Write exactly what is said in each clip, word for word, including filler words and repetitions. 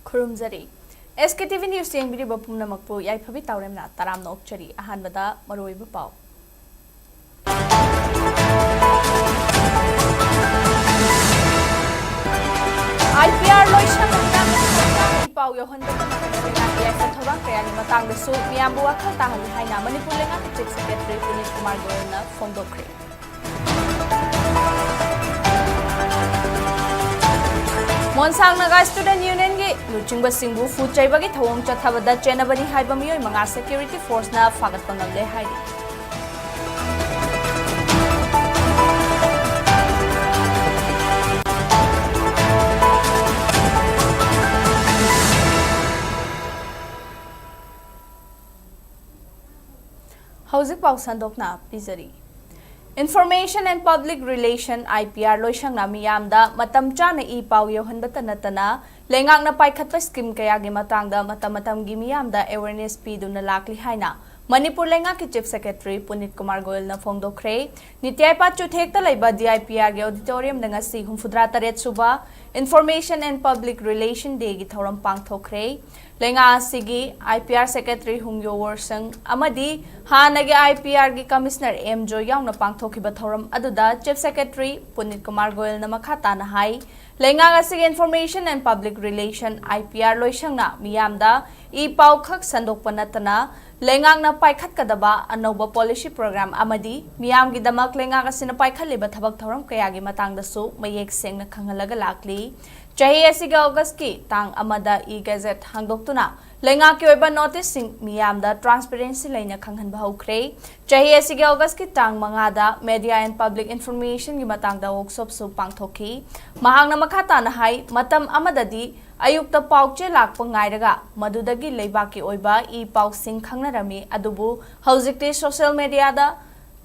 ꯈꯨꯔꯨꯝꯖꯔꯤ꯫ S K T V News ꯌꯦꯡꯕꯤꯔꯤꯕ ꯄꯨꯝꯅꯃꯛꯄꯨ ꯌꯥꯏꯐꯕꯤ ꯇꯥꯎꯔꯦꯝꯅ ꯇꯔꯥꯝꯅ ꯑꯣꯛꯆꯔꯤ꯫ ꯑꯍꯥꯟꯕꯗ ꯃꯔꯨꯑꯣꯏꯕ ꯄꯥꯎ꯫ I P R ꯂꯣꯏꯁꯪ ꯃꯤꯌꯥꯝꯅ ꯏ ꯄꯥꯎ ꯌꯧꯍꯟꯕꯗ ꯃꯇꯝ ꯂꯩꯇꯅ ꯌꯥꯏꯐ ꯊꯧꯔꯥꯡ ꯀꯌꯥꯒꯤ ꯃꯇꯥꯡꯗꯁꯨ ꯃꯤꯌꯥꯝꯕꯨ ꯋꯥꯈꯜ ꯇꯥꯍꯜꯂꯤ ꯍꯥꯏꯅ ꯃꯅꯤꯄꯨꯔ ꯂꯩꯉꯥꯛꯀꯤ Chief Secretary ꯄꯨꯅꯤꯠ Kumar ꯒꯣꯌꯜꯅ ꯐꯣꯡꯗꯣꯛꯈ꯭ꯔꯦ꯫ ꯃꯣꯟꯁꯥꯡ Naga Student Unionꯒꯤ ꯂꯨꯆꯤꯡꯕꯁꯤꯡꯕꯨ ꯐꯨ ꯆꯩꯕꯒꯤ ꯊꯧꯑꯣꯡ ꯆꯠꯊꯕꯗ ꯆꯦꯟꯅꯕꯅꯤ ꯍꯥꯏꯕ ꯃꯤꯑꯣꯏ ꯃꯉꯥ security forceꯅ ꯐꯥꯒꯠꯄ ꯉꯝꯂꯦ ꯍꯥꯏꯔꯤ꯫ ꯍꯧꯖꯤꯛ ꯄꯥꯎ ꯁꯟꯗꯣꯛꯅ ꯄꯤꯖꯔꯤ꯫ Information and Public Relation, I P R ꯂꯣꯏꯁꯪꯅ ꯃꯤꯌꯥꯝꯗ ꯃꯇꯝ ꯆꯥꯅ ꯏ ꯄꯥꯎ ꯌꯧꯍꯟꯕꯇ ꯅꯠꯇꯅ ꯂꯩꯉꯥꯛꯅ ꯄꯥꯏꯈꯠꯄ scheme ꯀꯌꯥꯒꯤ ꯃꯇꯥꯡꯗ ꯃꯇꯝ ꯃꯇꯝꯒꯤ ꯃꯤꯌꯥꯝꯗ awareness ꯄꯤꯗꯨꯅ ꯂꯥꯛꯂꯤ ꯍꯥꯏꯅ ꯃꯅꯤꯄꯨꯔ ꯂꯩꯉꯥꯛꯀꯤ Chief Secretary ꯄꯨꯅꯤꯠ ꯀꯨꯃꯥꯔ ꯒꯣꯌꯜꯅ ꯐꯣꯡꯗꯣꯛꯈ꯭ꯔꯦ꯫ ꯅꯤꯇ꯭ꯌꯥꯏꯄꯥꯠ ꯆꯨꯊꯦꯛꯇ ꯂꯩꯕ D I P Rꯒꯤ auditoriumꯗ ꯉꯁꯤ ꯍꯨꯝꯐꯨꯇꯔꯥ ꯇꯔꯦꯠ ꯁꯨꯕ Information and Public Relation Dayꯒꯤ ꯊꯧꯔꯝ ꯄꯥꯡꯊꯣꯛꯈ꯭ꯔꯦ꯫ ꯂꯩꯉꯥꯛ ꯑꯁꯤꯒꯤ I P R Secretary ꯍꯨꯡꯌꯣ ꯋꯣꯔꯁꯪ ꯑꯃꯗꯤ ꯍꯥꯟꯅꯒꯤ I P Rꯒꯤ Commissioner ꯑꯦꯝ ꯖꯣꯏ ꯌꯥꯎꯅ ꯄꯥꯡꯊꯣꯛꯈꯤꯕ ꯊꯧꯔꯝ ꯑꯗꯨꯗ Chief Secretary ꯄꯨꯅꯤꯠ ꯀꯨꯃꯥꯔ ꯒꯣꯌꯜꯅ ꯃꯈꯥ ꯇꯥꯅ ꯍꯥꯏ, ꯂꯩꯉꯥꯛ ꯑꯁꯤꯒꯤ Information and Public Relation, I P R ꯂꯣꯏꯁꯪꯅ ꯃꯤꯌꯥꯝꯗ ꯏ ꯄꯥꯎ ꯈꯛ ꯁꯟꯗꯣꯛꯄ ꯅꯠꯇꯅ ꯂꯩꯉꯥꯛꯅ ꯄꯥꯏꯈꯠꯀꯗꯕ ꯑꯅꯧꯕ policy program ꯑꯃꯗꯤ ꯃꯤꯌꯥꯝꯒꯤꯗꯃꯛ ꯂꯩꯉꯥꯛ ꯑꯁꯤꯅ ꯄꯥꯏꯈꯠꯂꯤꯕ ꯊꯕꯛ ꯊꯧꯔꯝ ꯀꯌꯥꯒꯤ ꯃꯇꯥꯡꯗꯁꯨ ꯃꯌꯦꯛ ꯁꯦꯡꯅ ꯈꯪꯍꯜꯂꯒ ꯂꯥꯛꯂꯤ꯫ ꯆꯍꯤ ꯑꯁꯤꯒꯤ Augustꯀꯤ ꯇꯥꯡ ꯑꯃꯗ e-gazette ꯍꯥꯡꯗꯣꯛꯇꯨꯅ ꯂꯩꯉꯥꯛꯀꯤ ꯑꯣꯏꯕ noticeꯁꯤꯡ ꯃꯤꯌꯥꯝꯗ transparency ꯂꯩꯅ ꯈꯪꯍꯟꯕ ꯍꯧꯈ꯭ꯔꯦ꯫ ꯆꯍꯤ ꯑꯁꯤꯒꯤ Augustꯀꯤ ꯇꯥꯡ ꯃꯉꯥꯗ Media and Public Informationꯒꯤ ꯃꯇꯥꯡꯗ workshopꯁꯨ ꯄꯥꯡꯊꯣꯛꯈꯤ꯫ ꯃꯍꯥꯛꯅ ꯃꯈꯥ ꯇꯥꯅ ꯍꯥꯏ, ꯃꯇꯝ ꯑꯃꯗꯗꯤ ꯑꯌꯨꯛꯇ ꯄꯥꯎ ꯆꯦ ꯂꯥꯛꯄ ꯉꯥꯏꯔꯒ ꯃꯗꯨꯗꯒꯤ ꯂꯩꯕꯥꯛꯀꯤ ꯑꯣꯏꯕ ꯏ ꯄꯥꯎꯁꯤꯡ ꯈꯪꯅꯔꯝꯃꯤ, ꯑꯗꯨꯕꯨ ꯍꯧꯖꯤꯛꯇꯤ social mediaꯗ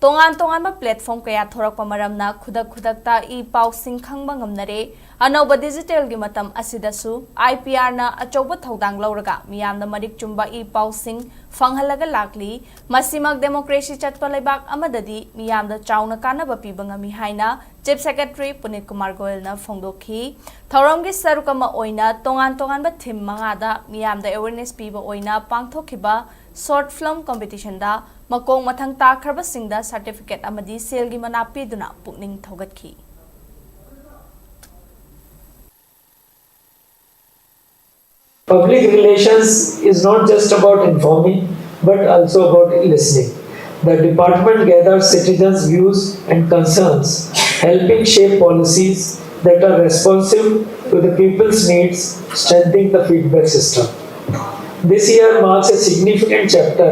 ꯇꯣꯉꯥꯟ ꯇꯣꯉꯥꯟꯕ platform ꯀꯌꯥ ꯊꯣꯔꯛꯄ ꯃꯔꯝꯅ ꯈꯨꯗꯛ ꯈꯨꯗꯛꯇ ꯏ ꯄꯥꯎꯁꯤꯡ ꯈꯪꯕ ꯉꯝꯅꯔꯦ꯫ ꯑꯅꯧꯕ digitalꯒꯤ ꯃꯇꯝ ꯑꯁꯤꯗꯁꯨ IPRꯅ ꯑꯆꯧꯕ ꯊꯧꯗꯥꯡ ꯂꯧꯔꯒ ꯃꯤꯌꯥꯝꯗ ꯃꯔꯤꯛ ꯆꯨꯝꯕ ꯏ ꯄꯥꯎꯁꯤꯡ ꯐꯪꯍꯜꯂꯒ ꯂꯥꯛꯂꯤ꯫ ꯃꯁꯤꯃꯛ democracy ꯆꯠꯄ ꯂꯩꯕꯥꯛ ꯑꯃꯗꯗꯤ ꯃꯤꯌꯥꯝꯗ ꯆꯥꯎꯅ ꯀꯥꯟꯅꯕ ꯄꯤꯕ ꯉꯝꯃꯤ ꯍꯥꯏꯅ Chief Secretary ꯄꯨꯅꯤꯠ ꯀꯨꯃꯥꯔ ꯒꯣꯌꯜꯅ ꯐꯣꯡꯗꯣꯛꯈꯤ꯫ ꯊꯧꯔꯝꯒꯤ ꯁꯔꯨꯛ ꯑꯃ ꯑꯣꯏꯅ ꯇꯣꯉꯥꯟ ꯇꯣꯉꯥꯟꯕ theme ꯃꯉꯥꯗ ꯃꯤꯌꯥꯝꯗ awareness ꯄꯤꯕ ꯑꯣꯏꯅ ꯄꯥꯡꯊꯣꯛꯈꯤꯕ short film competitionꯗ ꯃꯀꯣꯛ ꯃꯊꯪ ꯇꯥꯈ꯭ꯔꯕꯁꯤꯡꯗ certificate ꯑꯃꯗꯤ ꯁꯦꯜꯒꯤ ꯃꯅꯥ ꯄꯤꯗꯨꯅ ꯄꯨꯛꯅꯤꯡ ꯊꯧꯒꯠꯈꯤ꯫ Public relations is not just about informing, but also about listening. The department gathers citizens' views and concerns, helping shape policies that are responsive to the people's needs, strengthening the feedback system. This year marks a significant chapter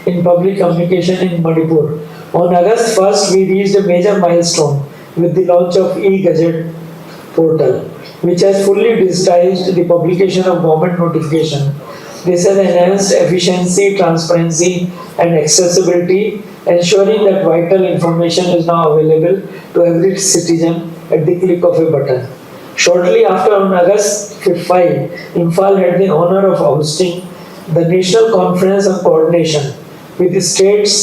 in public communication in Manipur. On August first, we reached a major milestone with the launch of e-Gazette portal, which has fully digitized the publication of government notification. This has enhanced efficiency, transparency, and accessibility, ensuring that vital information is now available to every citizen at the click of a button. Shortly after, on August five, Imphal had the honor of hosting the National Conference on Coordination with the states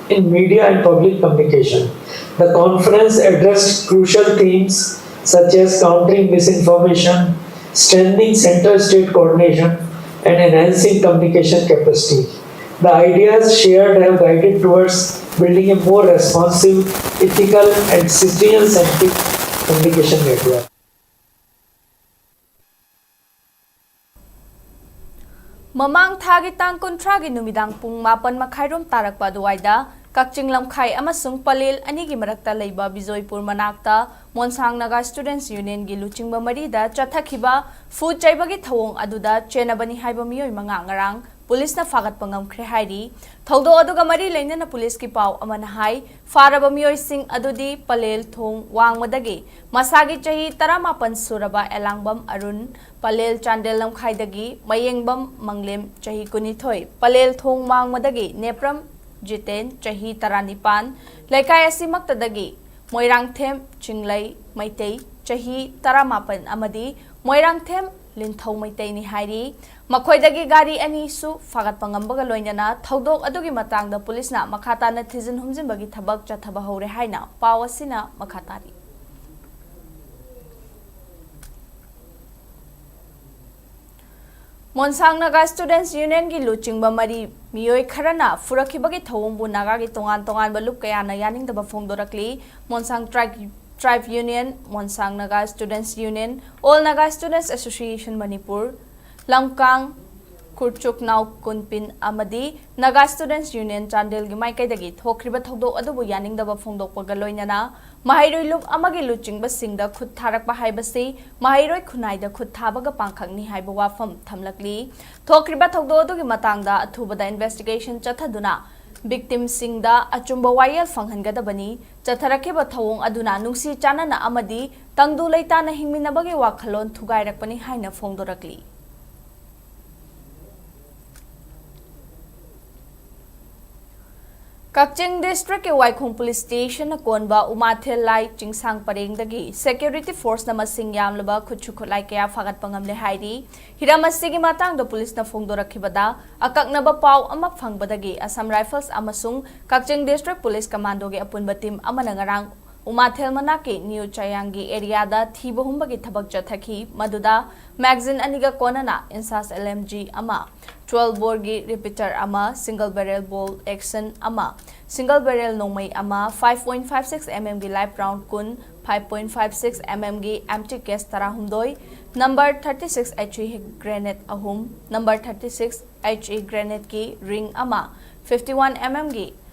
in media and public communication. The conference addressed crucial themes such as countering misinformation, strengthening center-state coordination, and enhancing communication capacity. The ideas shared have guided towards building a more responsive, ethical, and citizen-centric communication network. ꯃꯃꯥꯡ ꯊꯥꯒꯤ ꯇꯥꯡ ꯀꯨꯟꯊ꯭ꯔꯥꯒꯤ ꯅꯨꯃꯤꯗꯥꯡ ꯄꯨꯡ ꯃꯥꯄꯟ ꯃꯈꯥꯏꯔꯣꯝ ꯇꯥꯔꯛꯄ ꯑꯗꯨꯋꯥꯏꯗ ꯀꯛꯆꯤꯡ ꯂꯝꯈꯥꯏ ꯑꯃꯁꯨꯡ ꯄꯂꯦꯜ ꯑꯅꯤꯒꯤ ꯃꯔꯛꯇ ꯂꯩꯕ ꯕꯤꯖꯣꯏꯄꯨꯔ ꯃꯅꯥꯛꯇ ꯃꯣꯟꯁꯥꯡ ꯅꯥꯒꯥ Students Unionꯒꯤ ꯂꯨꯆꯤꯡꯕ ꯃꯔꯤꯗ ꯆꯠꯊꯈꯤꯕ ꯐꯨ ꯆꯩꯕꯒꯤ ꯊꯧꯑꯣꯡ ꯑꯗꯨꯗ ꯆꯦꯟꯅꯕꯅꯤ ꯍꯥꯏꯕ ꯃꯤꯑꯣꯏ ꯃꯉꯥ ꯉꯔꯥꯡ ꯄꯨꯂꯤꯁꯅ ꯐꯥꯒꯠꯄ ꯉꯝꯈ꯭ꯔꯦ ꯍꯥꯏꯔꯤ꯫ ꯊꯧꯗꯣꯛ ꯑꯗꯨꯒ ꯃꯔꯤ ꯂꯩꯅꯅ ꯄꯨꯂꯤꯁꯀꯤ ꯄꯥꯎ ꯑꯃꯅ ꯍꯥꯏ, ꯐꯥꯔꯕ ꯃꯤꯑꯣꯏꯁꯤꯡ ꯑꯗꯨꯗꯤ ꯄꯂꯦꯜ ꯊꯣꯡ ꯋꯥꯡꯃꯗꯒꯤ ꯃꯁꯥꯒꯤ ꯆꯍꯤ ꯇꯔꯥꯃꯥꯄꯟ ꯁꯨꯔꯕ ꯑꯦꯂꯥꯡꯕꯝ ꯑꯔꯨꯟ, ꯄꯂꯦꯜ ꯆꯥꯟꯗꯦꯜ ꯂꯝꯈꯥꯏꯗꯒꯤ ꯃꯌꯦꯡꯕꯝ ꯃꯪꯂꯦꯝ, ꯆꯍꯤ ꯀꯨꯟꯅꯤꯊꯣꯏ, ꯄꯂꯦꯜ ꯊꯣꯡ ꯋꯥꯡꯃꯗꯒꯤ ꯅꯦꯄ꯭ꯔꯝ ꯖꯤꯇꯦꯟ, ꯆꯍꯤ ꯇꯔꯥꯅꯤꯄꯥꯟ, ꯂꯩꯀꯥꯏ ꯑꯁꯤꯃꯛꯇꯗꯒꯤ ꯃꯣꯏꯔꯥꯡꯊꯦꯝ ꯆꯤꯡꯂꯩ ꯃꯩꯇꯩ, ꯆꯍꯤ ꯇꯔꯥꯃꯥꯄꯟ ꯑꯃꯗꯤ ꯃꯣꯏꯔꯥꯡꯊꯦꯝ ꯂꯤꯟꯊꯧ ꯃꯩꯇꯩꯅꯤ ꯍꯥꯏꯔꯤ꯫ ꯃꯈꯣꯏꯗꯒꯤ ꯒꯥꯔꯤ ꯑꯅꯤꯁꯨ ꯐꯥꯒꯠꯄ ꯉꯝꯕꯒ ꯂꯣꯏꯅꯅ ꯊꯧꯗꯣꯛ ꯑꯗꯨꯒꯤ ꯃꯇꯥꯡꯗ ꯄꯨꯂꯤꯁꯅ ꯃꯈꯥ ꯇꯥꯅ ꯊꯤꯖꯤꯟ ꯍꯨꯝꯖꯤꯟꯕꯒꯤ ꯊꯕꯛ ꯆꯠꯊꯕ ꯍꯧꯔꯦ ꯍꯥꯏꯅ ꯄꯥꯎ ꯑꯁꯤꯅ ꯃꯈꯥ ꯇꯥꯔꯤ꯫ ꯃꯣꯟꯁꯥꯡ ꯅꯥꯒꯥ ꯁ꯭ꯇꯨꯗꯦꯟꯠꯁ ꯌꯨꯅꯤꯌꯟꯒꯤ ꯂꯨꯆꯤꯡꯕ ꯃꯔꯤ ꯃꯤꯑꯣꯏ ꯈꯔꯅ ꯐꯨꯔꯛꯈꯤꯕꯒꯤ ꯊꯧꯑꯣꯡꯕꯨ ꯅꯥꯒꯥꯒꯤ ꯇꯣꯉꯥꯟ ꯇꯣꯉꯥꯟꯕ ꯂꯨꯞ ꯀꯌꯥꯅ ꯌꯥꯅꯤꯡꯗꯕ ꯐꯣꯡꯗꯣꯔꯛꯂꯤ꯫ Monsang tribe, tribe union, Monsang Naga students union, all Naga students association Manipur, Lamkang, ꯈꯨꯔꯆꯨꯛꯅꯥꯎ ꯀꯨꯟꯄꯤꯟ ꯑꯃꯗꯤ ꯅꯥꯒꯥ ꯁ꯭ꯇꯨꯗꯦꯟꯠꯁ ꯌꯨꯅꯤꯌꯟ ꯆꯥꯟꯗꯦꯜꯒꯤ ꯃꯥꯏꯀꯩꯗꯒꯤ ꯊꯣꯛꯈ꯭ꯔꯤꯕ ꯊꯧꯗꯣꯛ ꯑꯗꯨꯕꯨ ꯌꯥꯅꯤꯡꯗꯕ ꯐꯣꯡꯗꯣꯛꯄꯒ ꯂꯣꯏꯅꯅ ꯃꯍꯩꯔꯣꯏ ꯂꯨꯞ ꯑꯃꯒꯤ ꯂꯨꯆꯤꯡꯕꯁꯤꯡꯗ ꯈꯨꯠ ꯊꯥꯔꯛꯄ ꯍꯥꯏꯕꯁꯤ ꯃꯍꯩꯔꯣꯏ ꯈꯨꯟꯅꯥꯏꯗ ꯈꯨꯠ ꯊꯥꯕꯒ ꯄꯥꯡꯈꯛꯅꯤ ꯍꯥꯏꯕ ꯋꯥꯐꯝ ꯊꯝꯂꯛꯂꯤ꯫ ꯊꯣꯛꯈ꯭ꯔꯤꯕ ꯊꯧꯗꯣꯛ ꯑꯗꯨꯒꯤ ꯃꯇꯥꯡꯗ ꯑꯊꯨꯕꯗ ꯏꯟꯚꯦꯁꯇꯤꯒꯦꯁꯟ ꯆꯠꯊꯗꯨꯅ ꯚꯤꯛꯇꯤꯝꯁꯤꯡꯗ ꯑꯆꯨꯝꯕ ꯋꯥꯌꯦꯜ ꯐꯪꯍꯟꯒꯗꯕꯅꯤ꯫ ꯆꯠꯊꯔꯛꯈꯤꯕ ꯊꯧꯑꯣꯡ ꯑꯗꯨꯅ ꯅꯨꯡꯁꯤ ꯆꯥꯟꯅꯅ ꯑꯃꯗꯤ ꯇꯪꯗꯨ ꯂꯩꯇꯥꯅ ꯍꯤꯡꯃꯤꯟꯅꯕꯒꯤ ꯋꯥꯈꯜꯂꯣꯟ ꯊꯨꯒꯥꯏꯔꯛꯄꯅꯤ ꯍꯥꯏꯅ ꯐꯣꯡꯗꯣꯔꯛꯂꯤ꯫ ꯀꯛꯆꯤꯡ ꯗꯤꯁꯇ꯭ꯔꯤꯛꯀꯤ ꯋꯥꯏꯈꯣꯡ ꯄꯨꯂꯤꯁ ꯁ꯭ꯇꯦꯁꯟꯅ ꯀꯣꯟꯕ ꯎꯃꯥꯊꯦꯜ ꯂꯥꯏ ꯆꯤꯡꯁꯥꯡ ꯄꯔꯦꯡꯗꯒꯤ ꯁꯦꯀ꯭ꯌꯨꯔꯤꯇꯤ ꯐꯣꯔꯁꯅ ꯃꯁꯤꯡ ꯌꯥꯝꯂꯕ ꯈꯨꯠꯁꯨ ꯈꯨꯠꯂꯥꯏ ꯀꯌꯥ ꯐꯥꯒꯠꯄ ꯉꯝꯂꯦ ꯍꯥꯏꯔꯤ꯫ ꯍꯤꯔꯝ ꯑꯁꯤꯒꯤ ꯃꯇꯥꯡꯗ ꯄꯨꯂꯤꯁꯅ ꯐꯣꯡꯗꯣꯔꯛꯈꯤꯕꯗ, ꯑꯀꯛꯅꯕ ꯄꯥꯎ ꯑꯃ ꯐꯪꯕꯗꯒꯤ ꯑꯁꯥꯝ ꯔꯥꯏꯐꯜꯁ ꯑꯃꯁꯨꯡ ꯀꯛꯆꯤꯡ ꯗꯤꯁꯇ꯭ꯔꯤꯛ ꯄꯨꯂꯤꯁ ꯀꯃꯥꯟꯗꯣꯒꯤ ꯑꯄꯨꯟꯕ ꯇꯤꯝ ꯑꯃꯅ ꯉꯔꯥꯡ ꯎꯃꯥꯊꯦꯜ ꯃꯅꯥꯛꯀꯤ ꯅ꯭ꯌꯨ ꯆꯥꯌꯥꯡꯒꯤ ꯑꯦꯔꯤꯌꯥꯗ ꯊꯤꯕ ꯍꯨꯝꯕꯒꯤ ꯊꯕꯛ ꯆꯠꯊꯈꯤ꯫ ꯃꯗꯨꯗ ꯃꯦꯒꯥꯖꯤꯟ ꯑꯅꯤꯒ ꯀꯣꯟꯅꯅ ꯏꯟꯁꯥꯁ ꯑꯦꯜ ꯑꯦꯝ ꯖꯤ ꯑꯃ, ꯇ꯭ꯋꯦꯜꯐ ꯕꯣꯔꯒꯤ ꯔꯤꯄꯤꯇꯔ ꯑꯃ, ꯁꯤꯡꯒꯜ ꯕꯦꯔꯦꯜ ꯕꯣꯜ ꯑꯦꯛꯁꯟ ꯑꯃ, ꯁꯤꯡꯒꯜ ꯕꯦꯔꯦꯜ ꯅꯣꯡꯃꯩ ꯑꯃ, five point five six M ꯑꯦꯝꯒꯤ ꯂꯥꯏꯐ ꯔꯥꯎꯟꯗ ꯀꯨꯟ, five point five six M ꯑꯦꯝꯒꯤ ꯑꯦꯝꯇꯤ ꯀꯦꯁ ꯇꯔꯥꯍꯨꯝꯗꯣꯏ, number thirty six H E grenade ꯑꯍꯨꯝ, number thirty six H E ꯒ꯭ꯔꯦꯅꯦꯗꯀꯤ ring ꯑꯃ, ꯐꯤꯐꯇꯤ ꯋꯥꯟ ꯑꯦꯝ ꯑꯦꯝꯒꯤ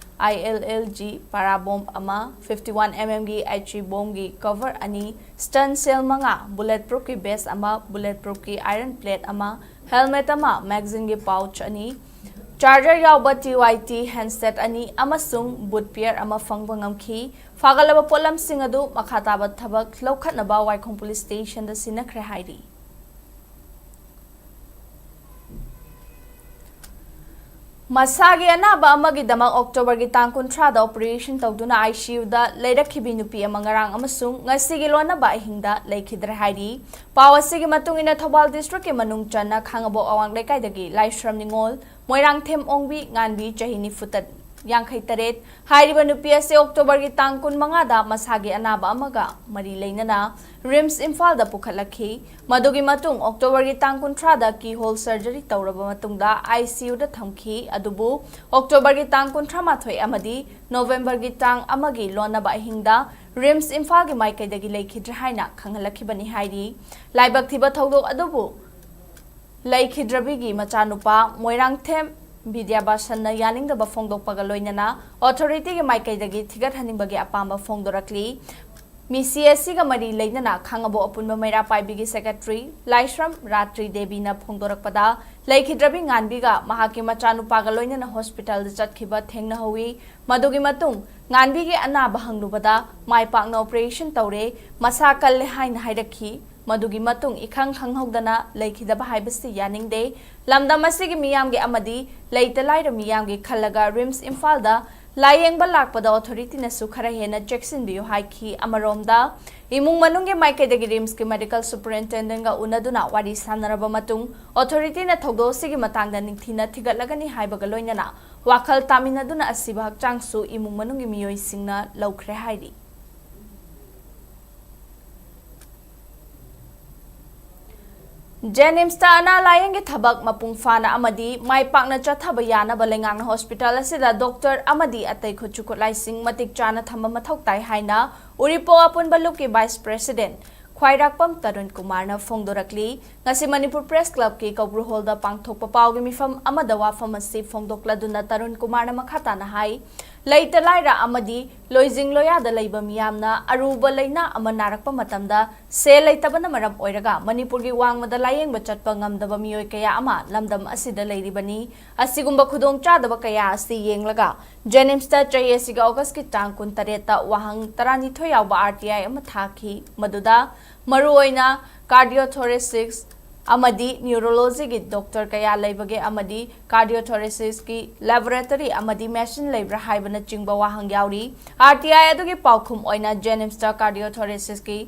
I L L G para bomb ꯑꯃ, fifty one M ꯑꯦꯝꯒꯤ H E ꯕꯣꯝꯒꯤ cover ꯑꯅꯤ, stunt ꯁꯦꯜ ꯃꯉꯥ, ꯕꯨꯂꯦꯠ ꯄ꯭ꯔꯨꯐꯀꯤ ꯚꯦꯁ ꯑꯃ, ꯕꯨꯂꯦꯠ ꯄ꯭ꯔꯨꯐꯀꯤ ꯑꯥꯏꯔꯟ ꯄ꯭ꯂꯦꯠ ꯑꯃ, ꯍꯦꯜꯃꯦꯠ ꯑꯃ, ꯃꯦꯒꯥꯖꯤꯟꯒꯤ ꯄꯥꯎꯆ ꯑꯅꯤ, ꯆꯥꯔꯖꯔ ꯌꯥꯎꯕ ꯇꯤ ꯋꯥꯏ ꯇꯤ ꯍꯦꯟꯗꯁꯦꯠ ꯑꯅꯤ ꯑꯃꯁꯨꯡ ꯕꯨꯠ ꯄꯤꯌꯔ ꯑꯃ ꯐꯪꯕ ꯉꯝꯈꯤ꯫ ꯐꯥꯒꯠꯂꯕ ꯄꯣꯠꯂꯝꯁꯤꯡ ꯑꯗꯨ ꯃꯈꯥ ꯇꯥꯕ ꯊꯕꯛ ꯂꯧꯈꯠꯅꯕ ꯋꯥꯏꯈꯣꯡ ꯄꯨꯂꯤꯁ ꯁ꯭ꯇꯦꯁꯟꯗ ꯁꯤꯟꯅꯈ꯭ꯔꯦ ꯍꯥꯏꯔꯤ꯫ ꯃꯁꯥꯒꯤ ꯑꯅꯥꯕ ꯑꯃꯒꯤꯗꯃꯛ ꯑꯣꯛꯇꯣꯕꯔꯒꯤ ꯇꯥꯡ ꯀꯨꯟꯊ꯭ꯔꯥꯗ ꯑꯣꯄꯔꯦꯁꯟ ꯇꯧꯗꯨꯅ ꯑꯥꯏ ꯁꯤ ꯌꯨꯗ ꯂꯩꯔꯛꯈꯤꯕꯤ ꯅꯨꯄꯤ ꯑꯃ ꯉꯔꯥꯡ ꯑꯃꯁꯨꯡ ꯉꯁꯤꯒꯤ ꯂꯣꯟꯅꯕ ꯑꯍꯤꯡꯗ ꯂꯩꯈꯤꯗ꯭ꯔꯦ ꯍꯥꯏꯔꯤ꯫ ꯄꯥꯎ ꯑꯁꯤꯒꯤ ꯃꯇꯨꯡ ꯏꯟꯅ ꯊꯧꯕꯥꯜ ꯗꯤꯁꯇ꯭ꯔꯤꯛꯀꯤ ꯃꯅꯨꯡ ꯆꯟꯅ ꯈꯥꯡꯉꯕꯣꯛ ꯑꯋꯥꯡ ꯂꯩꯀꯥꯏꯗꯒꯤ ꯂꯥꯏꯁ꯭ꯔꯝ ꯅꯤꯉꯣꯜ, ꯃꯣꯏꯔꯥꯡꯊꯦꯝ ꯑꯣꯡꯕꯤ, ꯉꯥꯟꯕꯤ, ꯆꯍꯤ ꯅꯤꯐꯨ ꯇꯔꯦꯠ, ꯌꯥꯡꯈꯩ ꯇꯔꯦꯠ ꯍꯥꯏꯔꯤꯕ ꯅꯨꯄꯤ ꯑꯁꯤ ꯑꯣꯛꯇꯣꯕꯔꯒꯤ ꯇꯥꯡ ꯀꯨꯟꯃꯉꯥꯗ ꯃꯁꯥꯒꯤ ꯑꯅꯥꯕ ꯑꯃꯒ ꯃꯔꯤ ꯂꯩꯅꯅ ꯔꯤꯝꯁ ꯏꯝꯐꯥꯜꯗ ꯄꯨꯈꯠꯂꯛꯈꯤ꯫ ꯃꯗꯨꯒꯤ ꯃꯇꯨꯡ ꯑꯣꯛꯇꯣꯕꯔꯒꯤ ꯇꯥꯡ ꯀꯨꯟꯊ꯭ꯔꯥꯗ ꯀꯤ ꯍꯣꯜ ꯁꯔꯖꯔꯤ ꯇꯧꯔꯕ ꯃꯇꯨꯡꯗ ꯑꯥꯏ ꯁꯤ ꯌꯨꯗ ꯊꯝꯈꯤ꯫ ꯑꯗꯨꯕꯨ ꯑꯣꯛꯇꯣꯕꯔꯒꯤ ꯇꯥꯡ ꯀꯨꯟꯊ꯭ꯔꯥ ꯃꯥꯊꯣꯏ ꯑꯃꯗꯤ ꯅꯣꯕꯦꯝꯕꯔꯒꯤ ꯇꯥꯡ ꯑꯃꯒꯤ ꯂꯣꯟꯅꯕ ꯑꯍꯤꯡꯗ ꯔꯤꯝꯁ ꯏꯝꯐꯥꯜꯒꯤ ꯃꯥꯏꯀꯩꯗꯒꯤ ꯂꯩꯈꯤꯗ꯭ꯔꯦ ꯍꯥꯏꯅ ꯈꯪꯍꯜꯂꯛꯈꯤꯕꯅꯤ ꯍꯥꯏꯔꯤ꯫ ꯂꯥꯏꯕꯛ ꯊꯤꯕ ꯊꯧꯗꯣꯛ ꯑꯗꯨꯕꯨ ꯂꯩꯈꯤꯗ꯭ꯔꯕꯤꯒꯤ ꯃꯆꯥꯅꯨꯄꯥ ꯃꯣꯏꯔꯥꯡꯊꯦꯝ ꯕꯤꯗ꯭ꯌꯥꯕꯥꯁꯟꯅ ꯌꯥꯅꯤꯡꯗꯕ ꯐꯣꯡꯗꯣꯛꯄꯒ ꯂꯣꯏꯅꯅ ꯑꯣꯊꯣꯔꯤꯇꯤꯒꯤ ꯃꯥꯏꯀꯩꯗꯒꯤ ꯊꯤꯒꯠꯍꯟꯅꯤꯡꯕꯒꯤ ꯑꯄꯥꯝꯕ ꯐꯣꯡꯗꯣꯔꯛꯂꯤ꯫ ꯃꯤꯁꯤ ꯑꯁꯤꯒ ꯃꯔꯤ ꯂꯩꯅꯅ ꯈꯥꯡꯉꯕꯣꯛ ꯑꯄꯨꯟꯕ ꯃꯩꯔꯥ ꯄꯥꯏꯕꯤꯒꯤ ꯁꯦꯀ꯭ꯔꯦꯇꯔꯤ ꯂꯥꯏꯁ꯭ꯔꯝ ꯔꯥꯇ꯭ꯔꯤ ꯗꯦꯕꯤꯅ ꯐꯣꯡꯗꯣꯔꯛꯄꯗ, ꯂꯩꯈꯤꯗ꯭ꯔꯕꯤ ꯉꯥꯟꯕꯤꯒ ꯃꯍꯥꯛꯀꯤ ꯃꯆꯥꯅꯨꯄꯥꯒ ꯂꯣꯏꯅꯅ ꯍꯣꯁꯄꯤꯇꯥꯜꯗ ꯆꯠꯈꯤꯕ ꯊꯦꯡꯅꯍꯧꯏ꯫ ꯃꯗꯨꯒꯤ ꯃꯇꯨꯡ ꯉꯥꯟꯕꯤꯒꯤ ꯑꯅꯥꯕ ꯍꯪꯂꯨꯕꯗ ꯃꯥꯏ ꯄꯥꯛꯅ ꯑꯣꯄꯔꯦꯁꯟ ꯇꯧꯔꯦ, ꯃꯁꯥ ꯀꯜꯂꯦ ꯍꯥꯏꯅ ꯍꯥꯏꯔꯛꯈꯤ꯫ ꯃꯗꯨꯒꯤ ꯃꯇꯨꯡ ꯏꯈꯪ ꯈꯪꯍꯧꯗꯅ ꯂꯩꯈꯤꯗꯕ ꯍꯥꯏꯕꯁꯤ ꯌꯥꯅꯤꯡꯗꯦ꯫ ꯂꯝꯗꯝ ꯑꯁꯤꯒꯤ ꯃꯤꯌꯥꯝꯒꯤ ꯑꯃꯗꯤ ꯂꯩꯇ ꯂꯥꯏꯔ ꯃꯤꯌꯥꯝꯒꯤ ꯈꯜꯂꯒ ꯔꯤꯝꯁ ꯏꯝꯐꯥꯜꯗ ꯂꯥꯌꯦꯡꯕ ꯂꯥꯛꯄꯗ ꯑꯣꯊꯣꯔꯤꯇꯤꯅꯁꯨ ꯈꯔ ꯍꯦꯟꯅ ꯆꯦꯛꯁꯤꯟꯕꯤꯌꯨ ꯍꯥꯏꯈꯤ꯫ ꯑꯃꯔꯣꯝꯗ ꯏꯃꯨꯡ ꯃꯅꯨꯡꯒꯤ ꯃꯥꯏꯀꯩꯗꯒꯤ ꯔꯤꯝꯁꯀꯤ ꯃꯦꯗꯤꯀꯦꯜ ꯁꯨꯄꯔꯤꯟꯇꯦꯟꯗꯦꯟꯒ ꯎꯅꯗꯨꯅ ꯋꯥꯔꯤ ꯁꯥꯟꯅꯔꯕ ꯃꯇꯨꯡ ꯑꯣꯊꯣꯔꯤꯇꯤꯅ ꯊꯧꯗꯣꯛ ꯑꯁꯤꯒꯤ ꯃꯇꯥꯡꯗ ꯅꯤꯡꯊꯤꯅ ꯊꯤꯒꯠꯂꯒꯅꯤ ꯍꯥꯏꯕꯒ ꯂꯣꯏꯅꯅ ꯋꯥꯈꯜ ꯇꯥꯃꯤꯟꯅꯗꯨꯅ ꯑꯁꯤꯕ ꯍꯛꯆꯥꯡꯁꯨ ꯏꯃꯨꯡ ꯃꯅꯨꯡꯒꯤ ꯃꯤꯑꯣꯏꯁꯤꯡꯅ ꯂꯧꯈ꯭ꯔꯦ ꯍꯥꯏꯔꯤ꯫ ꯖꯦꯅꯤꯝꯁꯇ ꯑꯅꯥ ꯂꯥꯌꯦꯡꯒꯤ ꯊꯕꯛ ꯃꯄꯨꯡ ꯐꯥꯅ ꯑꯃꯗꯤ ꯃꯥꯏ ꯄꯥꯛꯅ ꯆꯠꯊꯕ ꯌꯥꯅꯕ ꯂꯩꯉꯥꯛꯅ ꯍꯣꯁꯄꯤꯇꯥꯜ ꯑꯁꯤꯗ ꯗꯣꯛꯇꯔ ꯑꯃꯗꯤ ꯑꯇꯩ ꯈꯨꯠꯁꯨ ꯈꯨꯠꯂꯥꯏꯁꯤꯡ ꯃꯇꯤꯛ ꯆꯥꯅ ꯊꯝꯕ ꯃꯊꯧ ꯇꯥꯏ ꯍꯥꯏꯅ ꯎꯔꯤꯄꯣꯛ ꯑꯄꯨꯟꯕ ꯂꯨꯞꯀꯤ ꯚꯥꯏꯁ ꯄ꯭ꯔꯦꯁꯤꯗꯦꯟꯠ ꯈ꯭ꯋꯥꯏꯔꯥꯛꯄꯝ ꯇꯔꯨꯟ ꯀꯨꯃꯥꯔꯅ ꯐꯣꯡꯗꯣꯔꯛꯂꯤ꯫ ꯉꯁꯤ ꯃꯅꯤꯄꯨꯔ ꯄ꯭ꯔꯦꯁ ꯀ꯭ꯂꯕꯀꯤ ꯀꯧꯕ꯭ꯔꯨ ꯍꯣꯜꯗ ꯄꯥꯡꯊꯣꯛꯄ ꯄꯥꯎꯒꯤ ꯃꯤꯐꯝ ꯑꯃꯗ ꯋꯥꯐꯝ ꯑꯁꯤ ꯐꯣꯡꯗꯣꯛꯂꯗꯨꯅ ꯇꯔꯨꯟ ꯀꯨꯃꯥꯔꯅ ꯃꯈꯥ ꯇꯥꯅ ꯍꯥꯏ, ꯂꯩꯇ ꯂꯥꯏꯔ ꯑꯃꯗꯤ ꯂꯣꯏꯖꯤꯡ ꯂꯣꯌꯥꯗ ꯂꯩꯕ ꯃꯤꯌꯥꯝꯅ ꯑꯔꯨꯕ ꯂꯩꯅꯥ ꯑꯃ ꯅꯥꯔꯛꯄ ꯃꯇꯝꯗ ꯁꯦꯜ ꯂꯩꯇꯕꯅ ꯃꯔꯝ ꯑꯣꯏꯔꯒ ꯃꯅꯤꯄꯨꯔꯒꯤ ꯋꯥꯡꯃꯗ ꯂꯥꯌꯦꯡꯕ ꯆꯠꯄ ꯉꯝꯗꯕ ꯃꯤꯑꯣꯏ ꯀꯌꯥ ꯑꯃ ꯂꯝꯗꯝ ꯑꯁꯤꯗ ꯂꯩꯔꯤꯕꯅꯤ꯫ ꯑꯁꯤꯒꯨꯝꯕ ꯈꯨꯗꯣꯡꯆꯥꯗꯕ ꯀꯌꯥ ꯑꯁꯤ ꯌꯦꯡꯂꯒ ꯖꯦꯅꯤꯝꯁꯇ ꯆꯍꯤ ꯑꯁꯤꯒꯤ ꯑꯣꯒꯁꯀꯤ ꯇꯥꯡ ꯀꯨꯟꯇꯔꯦꯠꯇ ꯋꯥꯍꯪ ꯇꯔꯥꯅꯤꯊꯣꯏ ꯌꯥꯎꯕ ꯑꯥꯔ ꯇꯤ ꯑꯥꯏ ꯑꯃ ꯊꯥꯈꯤ꯫ ꯃꯗꯨꯗ ꯃꯔꯨꯑꯣꯏꯅ ꯀꯥꯔꯗꯤꯑꯣꯊꯣꯔꯦꯁꯤꯛꯁ, ꯑꯃꯗꯤ ꯅ꯭ꯌꯨꯔꯣꯂꯣꯖꯤꯒꯤ ꯗꯣꯛꯇꯔ ꯀꯌꯥ ꯂꯩꯕꯒꯦ ꯑꯃꯗꯤ ꯀꯥꯔꯗꯤꯑꯣꯊꯣꯔꯦꯁꯤꯁꯀꯤ ꯂꯦꯕꯣꯔꯦꯇꯔꯤ ꯑꯃꯗꯤ ꯃꯦꯁꯤꯟ ꯂꯩꯕ꯭ꯔꯥ ꯍꯥꯏꯕꯅꯆꯤꯡꯕ ꯋꯥꯍꯪ ꯌꯥꯎꯔꯤ꯫ ꯑꯥꯔ ꯇꯤ ꯑꯥꯏ ꯑꯗꯨꯒꯤ ꯄꯥꯎꯈꯨꯝ ꯑꯣꯏꯅ ꯖꯦꯅꯤꯝꯁꯇ ꯀꯥꯔꯗꯤꯑꯣꯊꯣꯔꯦꯁꯤꯁꯀꯤ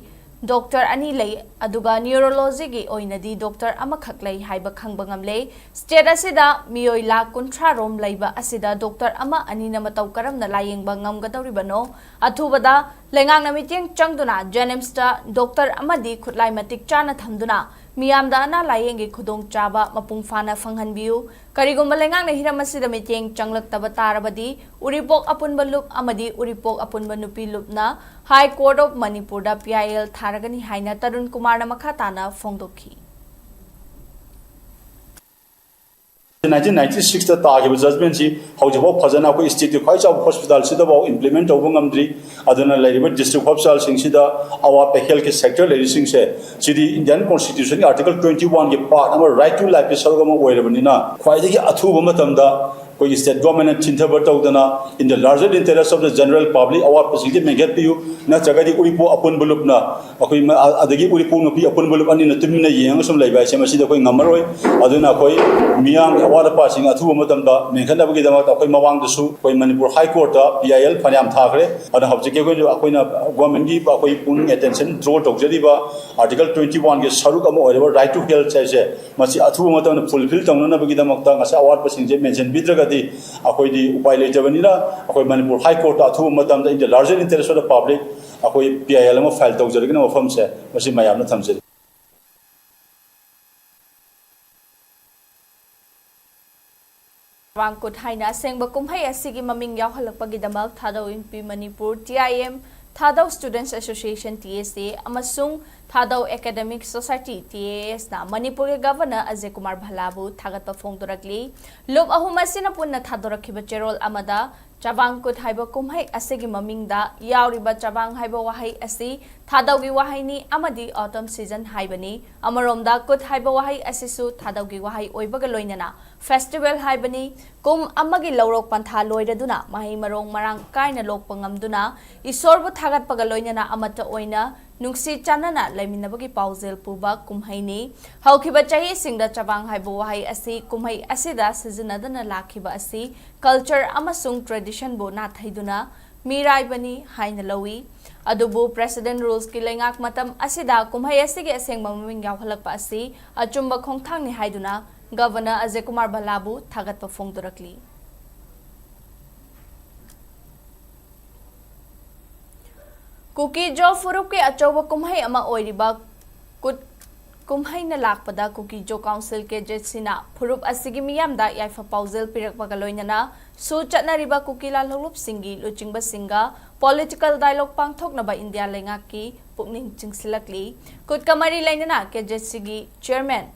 ꯗꯣꯛꯇꯔ ꯑꯅꯤ ꯂꯩ, ꯑꯗꯨꯒ ꯅ꯭ꯌꯨꯔꯣꯂꯣꯖꯤꯒꯤ ꯑꯣꯏꯅꯗꯤ ꯗꯣꯛꯇꯔ ꯑꯃꯈꯛ ꯂꯩ ꯍꯥꯏꯕ ꯈꯪꯕ ꯉꯝꯂꯦ꯫ ꯁ꯭ꯇꯦꯠ ꯑꯁꯤꯗ ꯃꯤꯑꯣꯏ ꯂꯥꯈ ꯀꯨꯟꯊ꯭ꯔꯥ ꯔꯣꯝ ꯂꯩꯕ ꯑꯁꯤꯗ ꯗꯣꯛꯇꯔ ꯑꯃ ꯑꯅꯤꯅ ꯃꯇꯧ ꯀꯔꯝꯅ ꯂꯥꯌꯦꯡꯕ ꯉꯝꯒꯗꯧꯔꯤꯕꯅꯣ? ꯑꯊꯨꯕꯗ ꯂꯩꯉꯥꯛꯅ ꯃꯤꯠꯌꯦꯡ ꯆꯪꯗꯨꯅ ꯖꯦꯅꯤꯝꯁꯇ ꯗꯣꯛꯇꯔ ꯑꯃꯗꯤ ꯈꯨꯠꯂꯥꯏ ꯃꯇꯤꯛ ꯆꯥꯅ ꯊꯝꯗꯨꯅ ꯃꯤꯌꯥꯝꯗ ꯑꯅꯥ ꯂꯥꯌꯦꯡꯒꯤ ꯈꯨꯗꯣꯡꯆꯥꯕ ꯃꯄꯨꯡ ꯐꯥꯅ ꯐꯪꯍꯟꯕꯤꯌꯨ꯫ ꯀꯔꯤꯒꯨꯝꯕ ꯂꯩꯉꯥꯛꯅ ꯍꯤꯔꯝ ꯑꯁꯤꯗ ꯃꯤꯠꯌꯦꯡ ꯆꯪꯂꯛꯇꯕ ꯇꯥꯔꯕꯗꯤ ꯎꯔꯤꯄꯣꯛ ꯑꯄꯨꯟꯕ ꯂꯨꯞ ꯑꯃꯗꯤ ꯎꯔꯤꯄꯣꯛ ꯑꯄꯨꯟꯕ ꯅꯨꯄꯤ ꯂꯨꯞꯅ High Court of ꯃꯅꯤꯄꯨꯔꯗ ꯄꯤ ꯑꯥꯏ ꯑꯦꯜ ꯊꯥꯔꯒꯅꯤ ꯍꯥꯏꯅ ꯇꯔꯨꯟ ꯀꯨꯃꯥꯔꯅ ꯃꯈꯥ ꯇꯥꯅ ꯐꯣꯡꯗꯣꯛꯈꯤ꯫ ꯅꯥꯏꯟꯇꯤꯟ ꯅꯥꯏꯟꯇꯤ ꯁꯤꯛꯁꯇ ꯇꯥꯈꯤꯕ ꯖꯖꯃꯦꯟꯁꯤ ꯍꯧꯖꯤꯛꯐꯥꯎ ꯐꯖꯅ ꯑꯩꯈꯣꯏ ꯁ꯭ꯇꯦꯠꯀꯤ ꯈ꯭ꯋꯥꯏ ꯆꯥꯎꯕ ꯍꯣꯁꯄꯤꯇꯥꯜꯁꯤꯗꯕꯨ ꯏꯝꯄ꯭ꯂꯤꯃꯦꯟ ꯇꯧꯕ ꯉꯝꯗ꯭ꯔꯤ꯫ ꯑꯗꯨꯅ ꯂꯩꯔꯤꯕ ꯗꯤꯁꯇ꯭ꯔꯤꯛ ꯍꯣꯁꯄꯤꯇꯥꯜꯁꯤꯡꯁꯤꯗ ꯑꯋꯥꯠꯄ ꯍꯦꯜꯊꯀꯤ ꯁꯦꯛꯇꯔ ꯂꯩꯔꯤꯁꯤꯡꯁꯦ ꯁꯤꯗꯤ ꯏꯟꯗꯤꯌꯥꯟ ꯀꯣꯟꯁꯇꯤꯇ꯭ꯌꯨꯁꯟꯒꯤ ꯑꯥꯔꯇꯤꯀꯜ ꯇ꯭ꯋꯦꯟꯇꯤ ꯋꯥꯟꯒꯤ ꯄꯥꯔꯠ ꯑꯃ, ꯔꯥꯏꯠ ꯇꯨ ꯂꯥꯏꯐꯀꯤ ꯁꯔꯨꯛ ꯑꯃ ꯑꯣꯏꯔꯕꯅꯤꯅ ꯈ꯭ꯋꯥꯏꯗꯒꯤ ꯑꯊꯨꯕ ꯃꯇꯝꯗ ꯑꯩꯈꯣꯏꯒꯤ ꯁ꯭ꯇꯦꯠ ꯒꯣꯔꯃꯦꯟꯅ ꯊꯤꯟꯊꯕ ꯇꯧꯗꯅ in the larger interest of the general public ꯑꯋꯥꯠꯄꯁꯤꯡꯁꯦ ꯃꯦꯟꯈꯠꯄꯤꯌꯨ꯫ ꯅꯠꯇ꯭ꯔꯒꯗꯤ ꯎꯔꯤꯄꯣꯛ ꯑꯄꯨꯟꯕ ꯂꯨꯞꯅ ꯑꯩꯈꯣꯏ ꯃ-, ꯑ-, ꯑꯗꯒꯤ ꯎꯔꯤꯄꯣꯛ ꯅꯨꯄꯤ ꯑꯄꯨꯟꯕ ꯂꯨꯞ ꯑꯅꯤꯅ ꯇꯨꯃꯤꯟꯅ ꯌꯦꯡꯉꯒ ꯁꯨꯝ ꯂꯩꯕ ꯍꯥꯏꯁꯦ ꯃꯁꯤꯗꯤ ꯑꯩꯈꯣꯏ ꯉꯝꯃꯔꯣꯏ꯫ ꯑꯗꯨꯅ ꯑꯩꯈꯣꯏ ꯃꯤꯌꯥꯝꯒꯤ ꯑꯋꯥꯠ ꯑꯄꯥꯁꯤꯡ ꯑꯊꯨꯕ ꯃꯇꯝꯗ ꯃꯦꯟꯈꯠꯅꯕꯒꯤꯗꯃꯛꯇ ꯑꯩꯈꯣꯏ ꯃꯃꯥꯡꯗꯁꯨ ꯑꯩꯈꯣꯏ ꯃꯅꯤꯄꯨꯔ ꯍꯥꯏ ꯀꯣꯔꯠꯇ ꯄꯤ ꯑꯥꯏ ꯑꯦꯜ ꯐꯅꯌꯥꯝ ꯊꯥꯈ꯭ꯔꯦ꯫ ꯑꯗꯨꯅ ꯍꯧꯖꯤꯛꯀꯤ ꯑꯩꯈꯣꯏꯅ, ꯑꯩꯈꯣꯏꯅ ꯒꯣꯔꯃꯦꯟꯒꯤ ꯑꯩꯈꯣꯏ ꯄꯨꯛꯅꯤꯡ ꯑꯦꯇꯦꯟꯁꯟ ꯗ꯭ꯔꯣ ꯇꯧꯖꯔꯤꯕ ꯑꯥꯔꯇꯤꯀꯜ ꯇ꯭ꯋꯦꯟꯇꯤ ꯋꯥꯟꯒꯤ ꯁꯔꯨꯛ ꯑꯃ ꯑꯣꯏꯔꯤꯕ ꯔꯥꯏꯠ ꯇꯨ ꯍꯦꯜꯊ ꯍꯥꯏꯁꯦ ꯃꯁꯤ ꯑꯊꯨꯕ ꯃꯇꯝꯗ ꯐꯨꯜꯐꯤꯜ ꯇꯧꯅꯅꯕꯒꯤꯗꯃꯛꯇ ꯉꯁꯥꯏ ꯑꯋꯥꯠꯄꯁꯤꯡꯁꯦ ꯃꯦꯟꯁꯤꯟꯕꯤꯗ꯭ꯔꯒꯗꯤ ꯑꯩꯈꯣꯏꯗꯤ ꯎꯄꯥꯏ ꯂꯩꯇꯕꯅꯤꯅ ꯑꯩꯈꯣꯏ ꯃꯅꯤꯄꯨꯔ ꯍꯥꯏ ꯀꯣꯔꯠꯇ ꯑꯊꯨꯕ ꯃꯇꯝꯗ in the larger interest of the public ꯑꯩꯈꯣꯏ ꯄꯤ ꯑꯥꯏ ꯑꯦꯜ ꯑꯃ ꯐꯥꯏꯜ ꯇꯧꯖꯔꯒꯅ ꯋꯥꯐꯝꯁꯦ ꯃꯁꯤ ꯃꯌꯥꯝꯅ ꯊꯝꯖꯔꯤ꯫ ꯆꯕꯥꯡꯀꯨꯠ ꯍꯥꯏꯅ ꯑꯁꯦꯡꯕ ꯀꯨꯝꯍꯩ ꯑꯁꯤꯒꯤ ꯃꯃꯤꯡ ꯌꯥꯎꯍꯜꯂꯛꯄꯒꯤꯗꯃꯛ ꯊꯥꯗꯧ ꯏꯟꯄꯤ ꯃꯅꯤꯄꯨꯔ, ꯇꯤ ꯑꯥꯏ ꯑꯦꯝ, ꯊꯥꯗꯧ ꯁ꯭ꯇꯨꯗꯦꯟꯠꯁ ꯑꯦꯁꯣꯁꯤꯌꯦꯁꯟ, ꯇꯤ ꯑꯦꯁ ꯑꯦ, ꯑꯃꯁꯨꯡ ꯊꯥꯗꯧ ꯑꯦꯀꯥꯗꯦꯃꯤꯛ ꯁꯣꯁꯥꯏꯇꯤ, ꯇꯤ ꯑꯦ ꯑꯦꯁꯅ ꯃꯅꯤꯄꯨꯔꯒꯤ ꯒꯚꯔꯅꯔ ꯑꯖꯌ ꯀꯨꯃꯥꯔ ꯚꯜꯂꯥꯕꯨ ꯊꯥꯒꯠꯄ ꯐꯣꯡꯗꯣꯔꯛꯂꯤ꯫ ꯂꯨꯞ ꯑꯍꯨꯝ ꯑꯁꯤꯅ ꯄꯨꯟꯅ ꯊꯥꯗꯣꯔꯛꯈꯤꯕ ꯆꯦꯔꯣꯜ ꯑꯃꯗ ꯆꯕꯥꯡꯀꯨꯠ ꯍꯥꯏꯕ ꯀꯨꯝꯍꯩ ꯑꯁꯤꯒꯤ ꯃꯃꯤꯡꯗ ꯌꯥꯎꯔꯤꯕ ꯆꯕꯥꯡ ꯍꯥꯏꯕ ꯋꯥꯍꯩ ꯑꯁꯤ ꯊꯥꯗꯧꯒꯤ ꯋꯥꯍꯩꯅꯤ ꯑꯃꯗꯤ autumn season ꯍꯥꯏꯕꯅꯤ꯫ ꯑꯃꯔꯣꯝꯗ ꯀꯨꯠ ꯍꯥꯏꯕ ꯋꯥꯍꯩ ꯑꯁꯤꯁꯨ ꯊꯥꯗꯧꯒꯤ ꯋꯥꯍꯩ ꯑꯣꯏꯕꯒ ꯂꯣꯏꯅꯅ festival ꯍꯥꯏꯕꯅꯤ꯫ ꯀꯨꯝ ꯑꯃꯒꯤ ꯂꯧꯔꯣꯛ ꯄꯟꯊꯥ ꯂꯣꯏꯔꯗꯨꯅ ꯃꯍꯩ ꯃꯔꯣꯡ ꯃꯔꯥꯡ ꯀꯥꯏꯅ ꯂꯣꯛꯄ ꯉꯝꯗꯨꯅ ꯏꯁꯣꯔꯕꯨ ꯊꯥꯒꯠꯄꯒ ꯂꯣꯏꯅꯅ ꯑꯃꯠꯇ ꯑꯣꯏꯅ ꯅꯨꯡꯁꯤ ꯆꯥꯟꯅꯅ ꯂꯩꯃꯤꯟꯅꯕꯒꯤ ꯄꯥꯎꯖꯦꯜ ꯄꯨꯕ ꯀꯨꯝꯍꯩꯅꯤ꯫ ꯍꯧꯈꯤꯕ ꯆꯍꯤꯁꯤꯡꯗ ꯆꯕꯥꯡ ꯍꯥꯏꯕ ꯋꯥꯍꯩ ꯑꯁꯤ ꯀꯨꯝꯍꯩ ꯑꯁꯤꯗ ꯁꯤꯖꯤꯟꯅꯗꯅ ꯂꯥꯛꯈꯤꯕ ꯑꯁꯤ culture ꯑꯃꯁꯨꯡ traditionꯕꯨ ꯅꯥꯊꯩꯗꯨꯅ ꯃꯤꯔꯥꯏꯕꯅꯤ ꯍꯥꯏꯅ ꯂꯧꯏ꯫ ꯑꯗꯨꯕꯨ President Rulesꯀꯤ ꯂꯩꯉꯥꯛ ꯃꯇꯝ ꯑꯁꯤꯗ ꯀꯨꯝꯍꯩ ꯑꯁꯤꯒꯤ ꯑꯁꯦꯡꯕ ꯃꯃꯤꯡ ꯌꯥꯎꯍꯜꯂꯛꯄ ꯑꯁꯤ ꯑꯆꯨꯝꯕ ꯈꯣꯡꯊꯥꯡꯅꯤ ꯍꯥꯏꯗꯨꯅ Governor ꯑꯖꯌ ꯀꯨꯃꯥꯔ ꯚꯜꯂꯥꯕꯨ ꯊꯥꯒꯠꯄ ꯐꯣꯡꯗꯣꯔꯛꯂꯤ꯫ ꯀꯨꯀꯤ-ꯖꯣ ꯐꯨꯔꯨꯞꯀꯤ ꯑꯆꯧꯕ ꯀꯨꯝꯍꯩ ꯑꯃ ꯑꯣꯏꯔꯤꯕ ꯀꯨꯠ ꯀꯨꯝꯍꯩꯅ ꯂꯥꯛꯄꯗ ꯀꯨꯀꯤ-ꯖꯣ Council, KJCꯅ ꯐꯨꯔꯨꯞ ꯑꯁꯤꯒꯤ ꯃꯤꯌꯥꯝꯗ ꯌꯥꯏꯐ ꯄꯥꯎꯖꯦꯜ ꯄꯤꯔꯛꯄꯒ ꯂꯣꯏꯅꯅ ꯁꯨ ꯆꯠꯅꯔꯤꯕ ꯀꯨꯀꯤ ꯂꯥꯜꯍꯧꯂꯨꯞꯁꯤꯡꯒꯤ ꯂꯨꯆꯤꯡꯕꯁꯤꯡꯒ political dialogue ꯄꯥꯡꯊꯣꯛꯅꯕ ꯏꯟꯗꯤꯌꯥ ꯂꯩꯉꯥꯛꯀꯤ ꯄꯨꯛꯅꯤꯡ ꯆꯤꯡꯁꯤꯜꯂꯛꯂꯤ꯫ ꯀꯨꯠꯀ ꯃꯔꯤ ꯂꯩꯅꯅ KJCꯒꯤ Chairman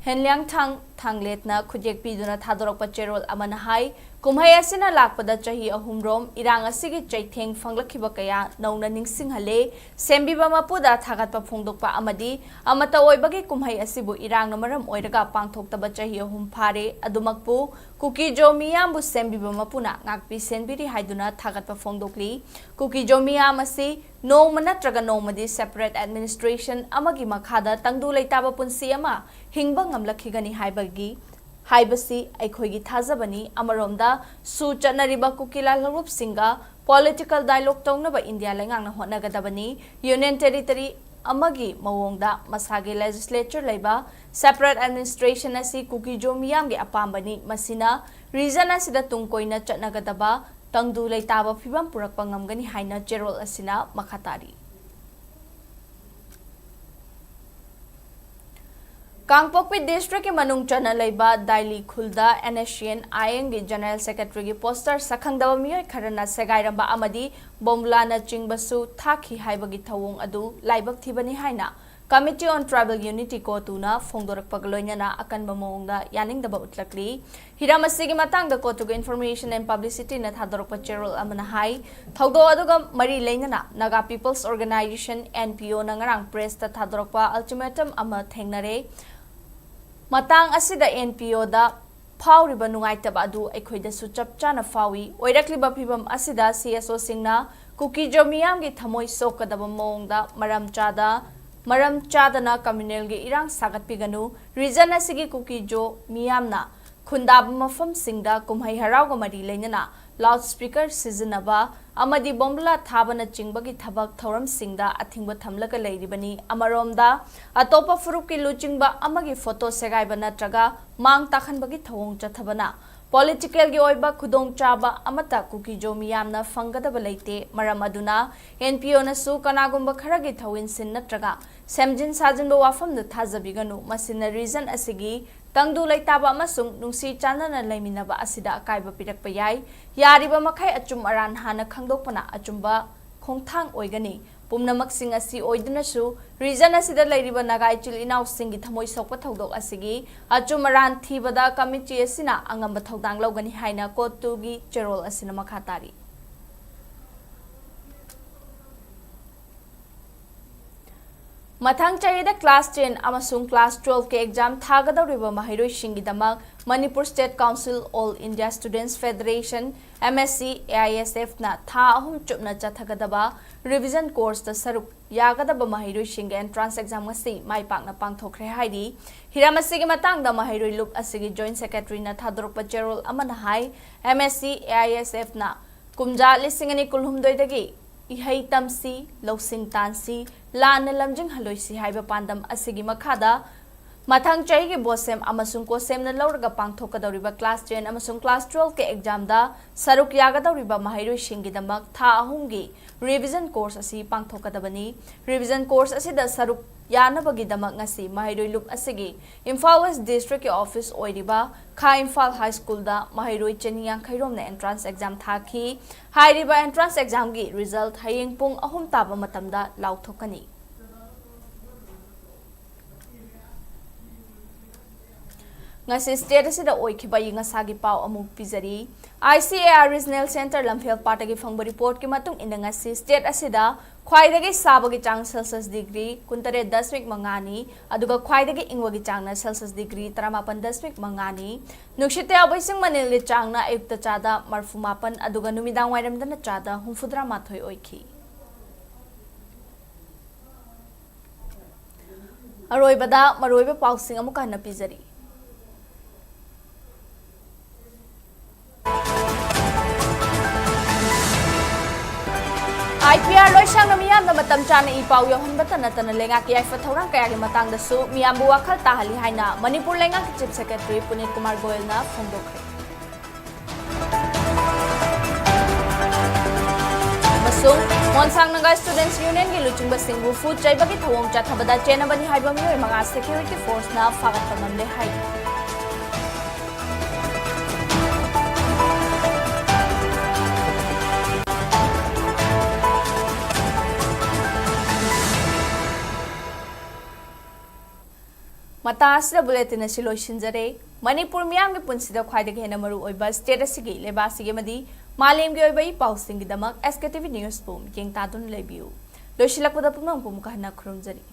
ꯍꯦꯟꯂꯤꯌꯥꯡꯊꯥꯡ ꯊꯥꯡꯂꯦꯠꯅ ꯈꯨꯠꯌꯦꯛ ꯄꯤꯗꯨꯅ ꯊꯥꯗꯣꯔꯛꯄ ꯆꯦꯔꯣꯜ ꯑꯃꯅ ꯍꯥꯏ, ꯀꯨꯝꯍꯩ ꯑꯁꯤꯅ ꯂꯥꯛꯄꯗ ꯆꯍꯤ ꯑꯍꯨꯝꯔꯣꯝ ꯏꯔꯥꯡ ꯑꯁꯤꯒꯤ ꯆꯩꯊꯦꯡ ꯐꯪꯂꯛꯈꯤꯕ ꯀꯌꯥ ꯅꯧꯅ ꯅꯤꯡꯁꯤꯡꯍꯜꯂꯦ꯫ ꯁꯦꯝꯕꯤꯕ ꯃꯄꯨꯗ ꯊꯥꯒꯠꯄ ꯐꯣꯡꯗꯣꯛꯄ ꯑꯃꯗꯤ ꯑꯃꯠꯇ ꯑꯣꯏꯕꯒꯤ ꯀꯨꯝꯍꯩ ꯑꯁꯤꯕꯨ ꯏꯔꯥꯡꯅ ꯃꯔꯝ ꯑꯣꯏꯔꯒ ꯄꯥꯡꯊꯣꯛꯇꯕ ꯆꯍꯤ ꯑꯍꯨꯝ ꯐꯥꯔꯦ꯫ ꯑꯗꯨꯃꯛꯄꯨ ꯀꯨꯀꯤ-ꯖꯣ ꯃꯤꯌꯥꯝꯕꯨ ꯁꯦꯝꯕꯤꯕ ꯃꯄꯨꯅ ꯉꯥꯛꯄꯤ ꯁꯦꯟꯕꯤꯔꯤ ꯍꯥꯏꯗꯨꯅ ꯊꯥꯒꯠꯄ ꯐꯣꯡꯗꯣꯛꯂꯤ꯫ ꯀꯨꯀꯤ-ꯖꯣ ꯃꯤꯌꯥꯝ ꯑꯁꯤ ꯅꯣꯡꯃ ꯅꯠꯇ꯭ꯔꯒ ꯅꯣꯡꯃꯗꯤ separate administration ꯑꯃꯒꯤ ꯃꯈꯥꯗ ꯇꯪꯗꯨ ꯂꯩꯇꯥꯕ ꯄꯨꯟꯁꯤ ꯑꯃ ꯍꯤꯡꯕ ꯉꯝꯂꯛꯈꯤꯒꯅꯤ ꯍꯥꯏꯕꯒꯤ, ꯍꯥꯏꯕꯁꯤ ꯑꯩꯈꯣꯏꯒꯤ ꯊꯥꯖꯕꯅꯤ꯫ ꯑꯃꯔꯣꯝꯗ ꯁꯨ ꯆꯠꯅꯔꯤꯕ ꯀꯨꯀꯤ ꯂꯥꯜꯍꯧꯂꯨꯞꯁꯤꯡꯒ political dialogue ꯇꯧꯅꯕ ꯏꯟꯗꯤꯌꯥ ꯂꯩꯉꯥꯛꯅ ꯍꯣꯠꯅꯒꯗꯕꯅꯤ꯫ Union Territory ꯑꯃꯒꯤ ꯃꯑꯣꯡꯗ ꯃꯁꯥꯒꯤ legislature ꯂꯩꯕ separate administration ꯑꯁꯤ ꯀꯨꯀꯤ-ꯖꯣ ꯃꯤꯌꯥꯝꯒꯤ ꯑꯄꯥꯝꯕꯅꯤ꯫ ꯃꯁꯤꯅ region ꯑꯁꯤꯗ ꯇꯨꯡ ꯀꯣꯏꯅ ꯆꯠꯅꯒꯗꯕ ꯇꯪꯗꯨ ꯂꯩꯇꯥꯕ ꯐꯤꯕꯝ ꯄꯨꯔꯛꯄ ꯉꯝꯒꯅꯤ ꯍꯥꯏꯅ ꯆꯦꯔꯣꯜ ꯑꯁꯤꯅ ꯃꯈꯥ ꯇꯥꯔꯤ꯫ ꯀꯥꯡꯄꯣꯛꯄꯤ districtꯀꯤ ꯃꯅꯨꯡ ꯆꯟꯅ ꯂꯩꯕ ꯗꯥꯏꯂꯤ ꯈꯨꯜꯗ NSCN-IMꯒꯤ General Secretaryꯒꯤ poster ꯁꯛꯈꯪꯗꯕ ꯃꯤꯑꯣꯏ ꯈꯔꯅ ꯁꯦꯒꯥꯏꯔꯝꯕ ꯑꯃꯗꯤ ꯕꯣꯝꯕꯨꯂꯥꯅꯆꯤꯡꯕꯁꯨ ꯊꯥꯈꯤ ꯍꯥꯏꯕꯒꯤ ꯊꯧꯑꯣꯡ ꯑꯗꯨ ꯂꯥꯏꯕꯛ ꯊꯤꯕꯅꯤ ꯍꯥꯏꯅ Committee on Tribal Unity, CoTUꯅ ꯐꯣꯡꯗꯣꯔꯛꯄꯒ ꯂꯣꯏꯅꯅ ꯑꯀꯟꯕ ꯃꯑꯣꯡꯗ ꯌꯥꯅꯤꯡꯗꯕ ꯎꯠꯂꯛꯂꯤ꯫ ꯍꯤꯔꯝ ꯑꯁꯤꯒꯤ ꯃꯇꯥꯡꯗ CoTUꯒꯤ Information and Publicityꯅ ꯊꯥꯗꯣꯔꯛꯄ ꯆꯦꯔꯣꯜ ꯑꯃꯅ ꯍꯥꯏ, ꯊꯧꯗꯣꯛ ꯑꯗꯨꯒ ꯃꯔꯤ ꯂꯩꯅꯅ Naga People's Organisation, NPOꯅ ꯉꯔꯥꯡ pressꯇ ꯊꯥꯗꯣꯔꯛꯄ ultimatum ꯑꯃ ꯊꯦꯡꯅꯔꯦ꯫ ꯃꯇꯥꯡ ꯑꯁꯤꯗ NPOꯗ ꯐꯥꯎꯔꯤꯕ ꯅꯨꯡꯉꯥꯏꯇꯕ ꯑꯗꯨ ꯑꯩꯈꯣꯏꯗꯁꯨ ꯆꯞ ꯆꯥꯅ ꯐꯥꯎꯏ꯫ ꯑꯣꯏꯔꯛꯂꯤꯕ ꯐꯤꯚꯝ ꯑꯁꯤꯗ CSOꯁꯤꯡꯅ ꯀꯨꯀꯤꯖꯣ ꯃꯤꯌꯥꯝꯒꯤ ꯊꯃꯣꯏ ꯁꯣꯛꯀꯗꯕ ꯃꯑꯣꯡꯗ ꯃꯔꯝ ꯆꯥꯗ, ꯃꯔꯝ ꯆꯥꯗꯅ communalꯒꯤ ꯏꯔꯥꯡ ꯁꯥꯒꯠꯄꯤꯒꯅꯨ꯫ Region ꯑꯁꯤꯒꯤ ꯀꯨꯀꯤꯖꯣ ꯃꯤꯌꯥꯝꯅ ꯈꯨꯟꯗꯥꯕ ꯃꯐꯝꯁꯤꯡꯗ ꯀꯨꯝꯍꯩ ꯍꯔꯥꯎꯒ ꯃꯔꯤ ꯂꯩꯅꯅ loudspeaker ꯁꯤꯖꯤꯟꯅꯕ ꯑꯃꯗꯤ ꯕꯣꯝꯕꯨꯂꯥ ꯊꯥꯕꯅꯆꯤꯡꯕꯒꯤ ꯊꯕꯛ ꯊꯧꯔꯝꯁꯤꯡꯗ ꯑꯊꯤꯡꯕ ꯊꯝꯂꯒ ꯂꯩꯔꯤꯕꯅꯤ꯫ ꯑꯃꯔꯣꯝꯗ, ꯑꯇꯣꯞꯄ ꯐꯨꯔꯨꯞꯀꯤ ꯂꯨꯆꯤꯡꯕ ꯑꯃꯒꯤ photo ꯁꯦꯒꯥꯏꯕ ꯅꯠꯇ꯭ꯔꯒ ꯃꯥꯡ ꯇꯥꯛꯍꯟꯕꯒꯤ ꯊꯧꯑꯣꯡ ꯆꯠꯊꯕꯅ politicalꯒꯤ ꯑꯣꯏꯕ ꯈꯨꯗꯣꯡꯆꯥꯕ ꯑꯃꯠꯇ ꯀꯨꯀꯤꯖꯣ ꯃꯤꯌꯥꯝꯅ ꯐꯪꯒꯗꯕ ꯂꯩꯇꯦ꯫ ꯃꯔꯝ ꯑꯗꯨꯅ, NPOꯅꯁꯨ ꯀꯅꯥꯒꯨꯝꯕ ꯈꯔꯒꯤ ꯊꯧꯏꯟꯁꯤꯟ ꯅꯠꯇ꯭ꯔꯒ ꯁꯦꯝꯖꯤꯟ ꯁꯥꯖꯤꯟꯕ ꯋꯥꯐꯝꯗ ꯊꯥꯖꯕꯤꯒꯅꯨ꯫ ꯃꯁꯤꯅ region ꯑꯁꯤꯒꯤ ꯇꯪꯗꯨ ꯂꯩꯇꯥꯕ ꯑꯃꯁꯨꯡ ꯅꯨꯡꯁꯤ ꯆꯥꯟꯅꯅ ꯂꯩꯃꯤꯟꯅꯕ ꯑꯁꯤꯗ ꯑꯀꯥꯏꯕ ꯄꯤꯔꯛꯄ ꯌꯥꯏ꯫ ꯌꯥꯔꯤꯕ ꯃꯈꯩ ꯑꯆꯨꯝ ꯑꯔꯥꯟ ꯍꯥꯟꯅ ꯈꯪꯗꯣꯛꯄꯅ ꯑꯆꯨꯝꯕ ꯈꯣꯡꯊꯥꯡ ꯑꯣꯏꯒꯅꯤ꯫ ꯄꯨꯝꯅꯃꯛꯁꯤꯡ ꯑꯁꯤ ꯑꯣꯏꯗꯨꯅꯁꯨ, region ꯑꯁꯤꯗ ꯂꯩꯔꯤꯕ ꯅꯥꯒꯥ ꯏꯆꯤꯜ ꯏꯅꯥꯎꯁꯤꯡꯒꯤ ꯊꯃꯣꯏ ꯁꯣꯛꯄ ꯊꯧꯗꯣꯛ ꯑꯁꯤꯒꯤ ꯑꯆꯨꯝ ꯑꯔꯥꯟ ꯊꯤꯕꯗ committee ꯑꯁꯤꯅ ꯑꯉꯝꯕ ꯊꯧꯗꯥꯡ ꯂꯧꯒꯅꯤ ꯍꯥꯏꯅ CoTUꯒꯤ ꯆꯦꯔꯣꯜ ꯑꯁꯤꯅ ꯃꯈꯥ ꯇꯥꯔꯤ꯫ ꯃꯊꯪ ꯆꯍꯤꯗ class ten ꯑꯃꯁꯨꯡ class twelveꯀꯤ exam ꯊꯥꯒꯗꯧꯔꯤꯕ ꯃꯍꯩꯔꯣꯏꯁꯤꯡꯒꯤꯗꯃꯛ Manipur State Council, All India Students Federation, MSC, AISFꯅ ꯊꯥ ꯑꯍꯨꯝ ꯆꯨꯞꯅ ꯆꯠꯊꯒꯗꯕ revision courseꯇ ꯁꯔꯨꯛ ꯌꯥꯒꯗꯕ ꯃꯍꯩꯔꯣꯏꯁꯤꯡꯒꯤ entrance exam ꯉꯁꯤ ꯃꯥꯏ ꯄꯥꯛꯅ ꯄꯥꯡꯊꯣꯛꯈ꯭ꯔꯦ ꯍꯥꯏꯔꯤ꯫ ꯍꯤꯔꯝ ꯑꯁꯤꯒꯤ ꯃꯇꯥꯡꯗ ꯃꯍꯩꯔꯣꯏ ꯂꯨꯞ ꯑꯁꯤꯒꯤ joint secretaryꯅ ꯊꯥꯗꯣꯔꯛꯄ ꯆꯦꯔꯣꯜ ꯑꯃꯅ ꯍꯥꯏ, MSC, AISFꯅ ꯀꯨꯝꯖꯥ ꯂꯤꯁꯤꯡ ꯑꯅꯤ ꯀꯨꯟꯍꯨꯝꯗꯣꯏꯗꯒꯤ ꯏꯍꯩ ꯇꯝꯁꯤ, ꯂꯧꯁꯤꯡ ꯇꯥꯟꯁꯤ, ꯂꯥꯟꯅ ꯂꯝꯖꯤꯡꯍꯜꯂꯣꯏꯁꯤ ꯍꯥꯏꯕ ꯄꯥꯟꯗꯝ ꯑꯁꯤꯒꯤ ꯃꯈꯥꯗ ꯃꯊꯪ ꯆꯍꯤꯒꯤ BOSEM ꯑꯃꯁꯨꯡ COSEMꯅ ꯂꯧꯔꯒ ꯄꯥꯡꯊꯣꯛꯀꯗꯧꯔꯤꯕ class ten ꯑꯃꯁꯨꯡ class twelveꯀꯤ examꯗ ꯁꯔꯨꯛ ꯌꯥꯒꯗꯧꯔꯤꯕ ꯃꯍꯩꯔꯣꯏꯁꯤꯡꯒꯤꯗꯃꯛ ꯊꯥ ꯑꯍꯨꯝꯒꯤ revision course ꯑꯁꯤ ꯄꯥꯡꯊꯣꯛꯀꯗꯕꯅꯤ꯫ Revision course ꯑꯁꯤꯗ ꯁꯔꯨꯛ ꯌꯥꯅꯕꯒꯤꯗꯃꯛ ꯉꯁꯤ ꯃꯍꯩꯔꯣꯏ ꯂꯨꯞ ꯑꯁꯤꯒꯤ Imphal West Districtꯀꯤ office ꯑꯣꯏꯔꯤꯕ ꯈꯥ ꯏꯝꯐꯥꯜ High Schoolꯗ ꯃꯍꯩꯔꯣꯏ ꯆꯅꯤ ꯌꯥꯡꯈꯩ ꯔꯣꯝꯅ entrance exam ꯊꯥꯈꯤ꯫ ꯍꯥꯏꯔꯤꯕ entrance examꯒꯤ result ꯍꯌꯦꯡ ꯄꯨꯡ ꯑꯍꯨꯝ ꯇꯥꯕ ꯃꯇꯝꯗ ꯂꯥꯎꯊꯣꯛꯀꯅꯤ꯫ ꯉꯁꯤ state ꯑꯁꯤꯗ ꯑꯣꯏꯈꯤꯕ ꯑꯏꯪ ꯑꯁꯥꯒꯤ ꯄꯥꯎ ꯑꯃꯨꯛ ꯄꯤꯖꯔꯤ꯫ I C A R Regional Centre ꯂꯝꯐꯦꯜ ꯄꯥꯠꯇꯒꯤ ꯐꯪꯕ reportꯀꯤ ꯃꯇꯨꯡ ꯏꯟꯅ, ꯉꯁꯤ state ꯑꯁꯤꯗ ꯈ꯭ꯋꯥꯏꯗꯒꯤ ꯁꯥꯕꯒꯤ ꯆꯥꯡ Celsius degree ꯀꯨꯟꯇꯔꯦꯠ ꯗꯁꯃꯤꯛ ꯃꯉꯥꯅꯤ, ꯑꯗꯨꯒ ꯈ꯭ꯋꯥꯏꯗꯒꯤ ꯏꯪꯕꯒꯤ ꯆꯥꯡꯅ Celsius degree ꯇꯔꯥꯃꯥꯄꯟ ꯗꯁꯃꯤꯛ ꯃꯉꯥꯅꯤ꯫ ꯅꯨꯡꯁꯤꯠꯇ ꯌꯥꯎꯕ ꯏꯁꯤꯡ ꯃꯅꯤꯜꯒꯤ ꯆꯥꯡꯅ ꯑꯌꯨꯛꯇ ꯆꯥꯗ ꯃꯔꯐꯨ ꯃꯥꯄꯟ, ꯑꯗꯨꯒ ꯅꯨꯃꯤꯗꯥꯡ ꯋꯥꯏꯔꯝꯗꯅ ꯆꯥꯗ ꯍꯨꯝꯐꯨꯇꯔꯥ ꯃꯥꯊꯣꯏ ꯑꯣꯏꯈꯤ꯫ ꯑꯔꯣꯏꯕꯗ ꯃꯔꯨꯑꯣꯏꯕ ꯄꯥꯎꯁꯤꯡ ꯑꯃꯨꯛꯀ ꯍꯟꯅ ꯄꯤꯖꯔꯤ꯫ I P R ꯂꯣꯏꯁꯪꯅ ꯃꯤꯌꯥꯝꯗ ꯃꯇꯝ ꯆꯥꯅ ꯏ ꯄꯥꯎ ꯌꯧꯍꯟꯕꯇ ꯅꯠꯇꯅ, ꯂꯩꯉꯥꯛꯀꯤ ꯌꯥꯏꯐ ꯊꯧꯔꯥꯡ ꯀꯌꯥꯒꯤ ꯃꯇꯥꯡꯗꯁꯨ ꯃꯤꯌꯥꯝꯕꯨ ꯋꯥꯈꯜ ꯇꯥꯍꯜꯂꯤ ꯍꯥꯏꯅ ꯃꯅꯤꯄꯨꯔ ꯂꯩꯉꯥꯛꯀꯤ Chief Secretary ꯄꯨꯅꯤꯠ ꯀꯨꯃꯥꯔ ꯒꯣꯌꯜꯅ ꯐꯣꯡꯗꯣꯛꯈ꯭ꯔꯦ꯫ ꯑꯃꯁꯨꯡ ꯃꯣꯟꯁꯥꯡ ꯅꯥꯒꯥ Students Unionꯒꯤ ꯂꯨꯆꯤꯡꯕꯁꯤꯡꯕꯨ ꯐꯨ ꯆꯩꯕꯒꯤ ꯊꯧꯑꯣꯡ ꯆꯠꯊꯕꯗ ꯆꯦꯟꯅꯕꯅꯤ ꯍꯥꯏꯕ ꯃꯤꯑꯣꯏ ꯃꯉꯥ security forceꯅ ꯐꯥꯒꯠꯄ ꯉꯝꯂꯦ ꯍꯥꯏꯔꯤ꯫ ꯃꯇꯥꯡ ꯑꯁꯤꯗ bulletin ꯑꯁꯤ ꯂꯣꯏꯁꯤꯟꯖꯔꯦ꯫ ꯃꯅꯤꯄꯨꯔ ꯃꯤꯌꯥꯝꯒꯤ ꯄꯨꯟꯁꯤꯗ ꯈ꯭ꯋꯥꯏꯗꯒꯤ ꯍꯦꯟꯅ ꯃꯔꯨ ꯑꯣꯏꯕ state ꯑꯁꯤꯒꯤ, ꯂꯩꯕꯥꯛ ꯑꯁꯤꯒꯤ ꯑꯃꯗꯤ ꯃꯥꯂꯦꯝꯒꯤ ꯑꯣꯏꯕ E ꯄꯥꯎꯁꯤꯡꯒꯤꯗꯃꯛ S K T V Newsꯄꯨ ꯃꯤꯠꯌꯦꯡ ꯇꯥꯗꯨꯅ ꯂꯩꯕꯤꯌꯨ꯫ ꯂꯣꯏꯁꯤꯜꯂꯛꯄꯗ ꯄꯨꯝꯅꯃꯛꯄꯨ ꯑꯃꯨꯛꯀ ꯍꯟꯅ ꯈꯨꯔꯨꯝꯖꯔꯤ꯫